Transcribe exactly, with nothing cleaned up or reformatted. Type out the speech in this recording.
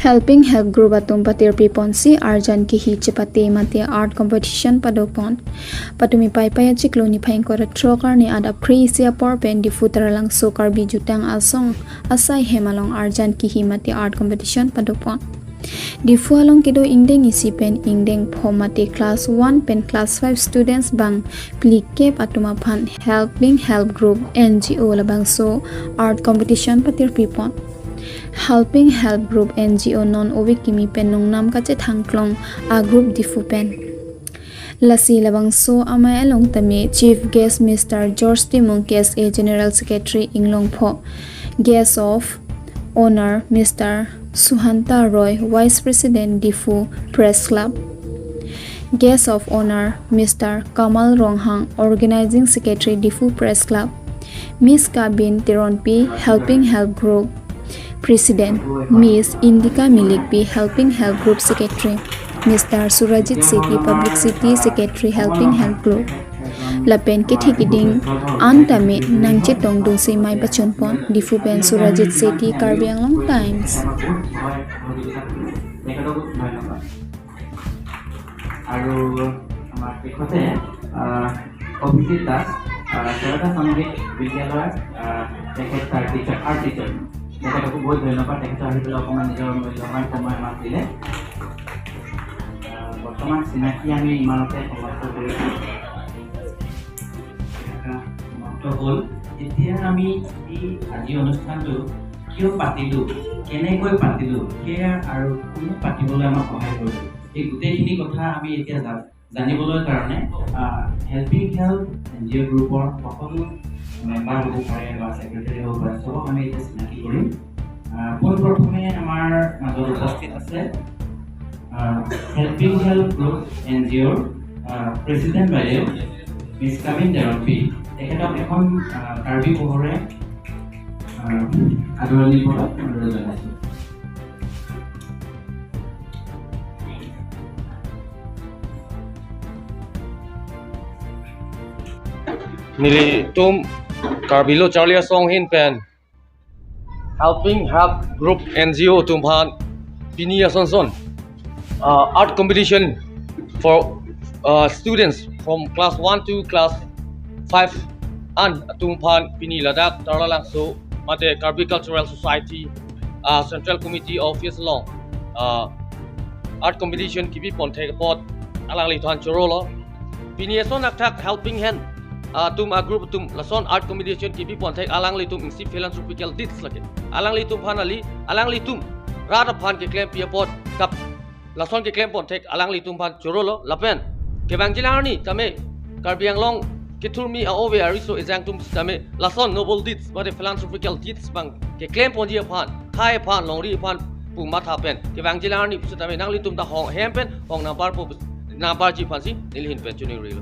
Helping Help Group atum patirpi ponsi arjan kehi chepate mate art competition padopon. Patumi Paipai achiklo niphai ingkoi ra throk arni adap phre isi apor pen Diphu Taralangso Karbi Jutang Asong asai hem along arjan kehi mate art competition padopon. Diphu along kedo ingdeng isi pen ingdeng pho mate class one pen class five students bang phlikep atum aphan Helping Help Group N G O labangso art competition patirpi pon. Helping Help Group N G O non ove kimi pen nongnam kachethangklong a group Diphu pen. Lasi labangso amei along tame Chief Guest Mister George Timung K S A General Secretary Inglongpho, Guest of Honor Mister Suhanta Roy, Vice President Diphu Press Club, Guest of Honor Mister Kamal Ronghang, Organizing Secretary Diphu Press Club, Miss Kabin Teronpi, Helping Help Group President, Miss Indika Milikpi, Helping Help Group Secretary, Mister Surajit Sethi, Publicity Secretary, Helping Help Group. Lapen kethek keding an tame nangchetongdunsi mei pachunpon. Diphu pen Surajit Sethi, Karbi Anglong Times. তেখেতকো ধন্যবাদ। আৰু আমাৰ শেষতে, আহ, অভিজিত দাস, আহ, চেৰতা সংগীত বিদ্যালয়ৰ, আহ, তেখেত তাৰ টিচাৰ, আৰ্ট টিচাৰ। তেখেতকো বহুত ধন্যবাদ। তেখেতে আহি পেলাই অকণমান নিজৰ মূল্যৱান সময় আমাক দিলে। আহ, বৰ্তমান চিনাকি আমি ইমানতে সমাপ্ত কৰিছোঁ। সমাপ্ত হ'ল। এতিয়া আমি এই আজি অনুষ্ঠানটো কিয় পাতিলোঁ, কেনেকৈ পাতিলোঁ, সেয়া আৰু কোনে পাতিবলৈ আমাক সহায় কৰিলে, এই গোটেইখিনি কথা আমি এতিয়া জা-, জানিবলৈ কাৰণে, আহ, হেল্পিং হেল্প এন জি অ' গ্ৰুপৰ সকলো মেম্বাৰ হ'ব পাৰে বা ছেক্ৰেটাৰী হ'ব পাৰে, চবক আমি এতিয়া চিনাকি কৰিম। আহ, পোনপ্ৰথমে আমাৰ মাজত উপস্থিত আছে, আহ, helping help group N G অ'ৰ, আহ, প্ৰেচিডেণ্ট বাইদেউ মিছ কাবিন তেৰণপী। তেখেতক এখন, আহ, কাৰ্বি পোহৰে, আহ, আদৰণি পদক অনুৰোধ জনাইছোঁ। Nelitum Karbi Lo Charli Asong ahin pen Helping Help Group N G O atum aphan pini asonson, uh, art competition for, uh, students from class one to class five an atum aphan pini ladak Taralangso mate Karbi Cultural Society, uh, Central Committee Office along, uh, art competition kipipon thek apot alangliphan chorolo. Pini ason akthak Helping Hand, uh, atum a group atum lason art competition kipipon thek alanglitum isi philanthropical deeds lake. Alanglitum aphan kali, alanglitum rat aphan keklempi apot kap lason keklempon thek alanglitum aphan chorolo lapen kevangjilang arni tame Karbi Anglong kethurmi a-ove ariso ejang atum tame lason noble deeds mate philanthropical deeds bang keklemponji aphan, thai aphan, longri aphan pu matha pen kevangjilang arni pusitame nanglitum ta hong hem pen hong namparpo, namparji aphansi neli ahin pen choningri lo.